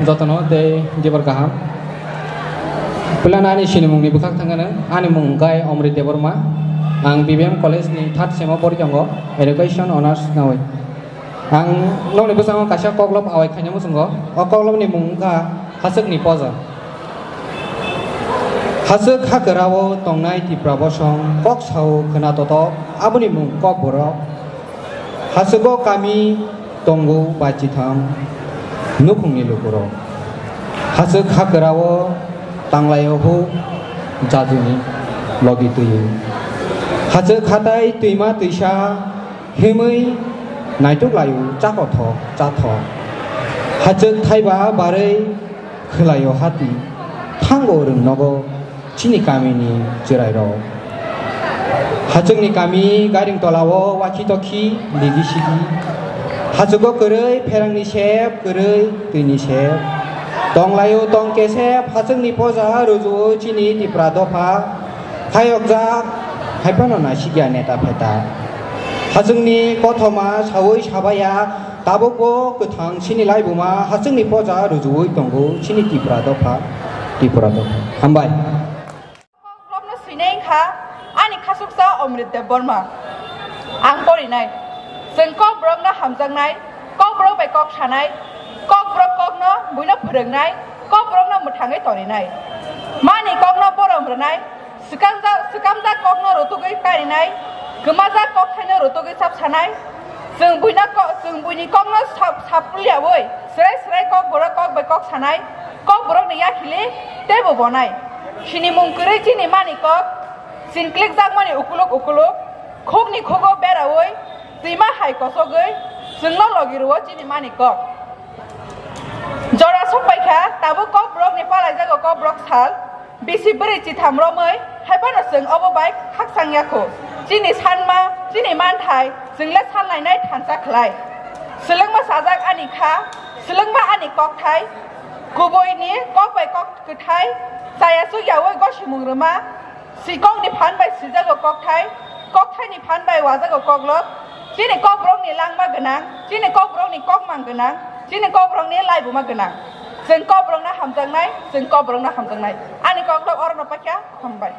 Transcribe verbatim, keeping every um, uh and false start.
Jotono tei dibar kaham. Puilano ani sinimungni bwkhak thangkhe, ani mung wngkha Omrit Debbarma. Ang B B M College ni third sem o pori tongo, Education Honours nawi. Ang nokni bwskango kaisa koklop awai khaina muchungo. O koklopni mung wngkha Hachwkni Poja. Hachwk hakwrao tongnai Tipra bosong, kok sao khwna totok, aboni mung Kokborok. Hachwgo kami tongo bai chitham nukhungni lukurok. Hachwk hakwrao tanglaio huk jaduni logi twiwi. Hachwk hatai twima twisa himwi naituklaio chakothok chathok. Hachwk thaiba barwi khwlaio hati, thango rwng nogo chini kamini chwrairok. Hachwkni kami Gairing tolao wakhi tokhi ligi sigi. Hachwgo kwrwi pherangni sep, kwrwi twini sep. Tonglaio tong kesep, Hachwkni Poja rujuo chini Tipra dopha. Khayokjak, haiphano naisikya neta pheta. Hachwkni kothoma sawi sabaya, tabukbo kwthang chini laibuma Hachwkni Poja rujuwi tongo chini Tipra dopha, Tipra dopha. Hambai. Kokborokno swinai wngkha ani khasuksa Omrit Debbarma. Ang porinai. Chwng Kokborokno hamjaknai, Kokborok bai kok sanai, Kokborok kokno buino phwrwngnai, Kokborokno mwthangwi toninai. Mani kokno borom rwnai, swkamjak, swkamjak kokno rutugwi karinai, kwmajak kokthaino rutugwi chap sanai. Chwng buino ko-, chwng buini kokno sap-, sapulyaui, srai srai Kokborok kok bai kok sanai, Kokborokni yakhili teibo bonai. Sinimung kwrwi chini mani kok, chinklikjakmani ukuluk ukuluk, khukni khugo beraui, twima hai kosogwi, chwngno logi rwo chini mani kok. Jora sokpaikha, tabuk Kokborokni palaijago Kokborok sal, bisi bwrwi chitham romwi, haiphano chwng obo bai khakchang yakho. Chini sanma, chini manthai, chwngle sanlainai thansa khlai. Swlwngma sajak ani kha, swlwngma ani kokthai, kubuini kok bai kok kwthai, chaya chukyaui gosimung rwma, sikokni phan bai sijago kokthai, kokthaini phan bai wajago koklop. Chini Kokborokni langma gwnang, chini Kokborokni kokmang gwnang, chini Kokborokni laibuma gwnang. Chwng Kokborokno hamjaknai, chwng Kokborokno hamjaknai. Ani koklop orono paikha, hambai.